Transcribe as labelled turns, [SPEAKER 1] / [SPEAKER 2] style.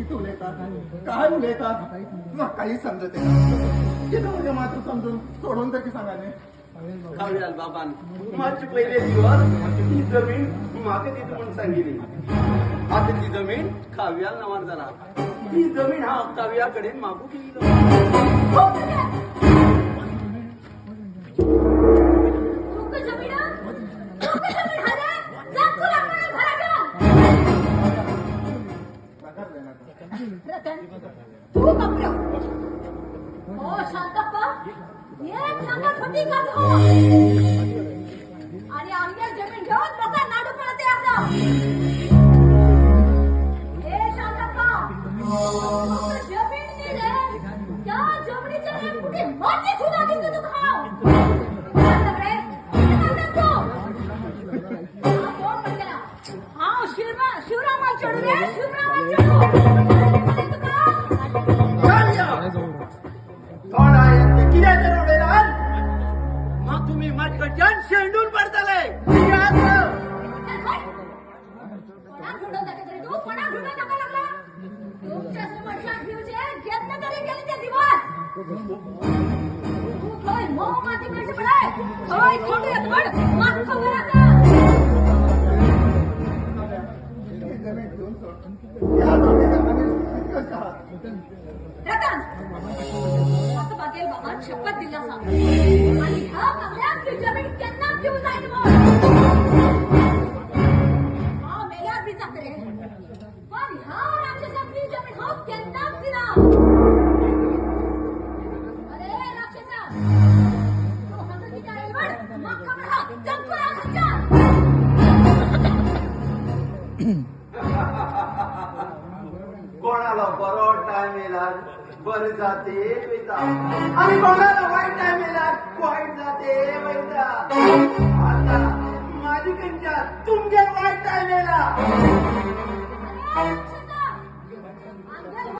[SPEAKER 1] किती उलयतात काय उलयतात ना काही समजत ना किती म्हणजे मात्र समजून सोडून तरी सांगा न्ही.
[SPEAKER 2] काव्याल बाबान मातशे पयले दिवस ती जमीन म्हाका दिता म्हूण सांगिल्ली. आतां ती जमीन काव्याल नांवार जाला. ती जमीन हांव काव्या कडेन मागूंक येयलो.
[SPEAKER 3] तुका जमीन तुका जमीन हाले जातू लागणार घराच्या.
[SPEAKER 1] प्रकार जायना.
[SPEAKER 3] रतन तू कपड्यो हो शांतप्पा एक सांगा खोटी गाज हो आणि आमच्या जमीन घेऊन लोकां नाडू पडते असा. हे शांतप्पा तुका जमीन नी रे त्या जमिनीच्या रे कुठे माती सुद्धा दिसते तुका. सगळे तू कोण म्हणते हा शिवरामा चढू रे शिवरामा चढू तुका.
[SPEAKER 2] कोण आहे कित्याचेर उडयलात मग तुमी म्हाजे कडच्यान शेंडून पडतले.
[SPEAKER 3] कोणाक हुडो दाखय तरी तू कोणाक हुडो दाखय लागला. तुमच्या मनशाक घेवचे घेतले तरी गेले ते दिवस. तू खंय मोह माती मेळचे पडाय खंय खोटू येत म्हण म्हाका खबर आसा.
[SPEAKER 1] ही जमीन घेऊन सोड या दोघीच्या आम्ही इतकंच आहात.
[SPEAKER 3] रतन म्हाका बागेल बाबान शपथ दिल्ली आसा आणि ह्या कावल्याक ती जमीन केन्नाच घेवूं जायना म्हण. हांव मेल्यार बी जाता रे पण ह्या राक्षसाक ती जमीन हांव केन्नाच दिना. अरे राक्षसा तू हांगा कित्याक आयलो म्हण म्हाका खबर आहा. चमकून हांगाच्यान.
[SPEAKER 2] कोणाला बरो टायम येयला बरें जाते वयता आनी कोणाला वायट टायम येयला वायट जाते वयता. आतां म्हाजे कडच्यान तुमगेर वायट टायम येयला.
[SPEAKER 3] अरे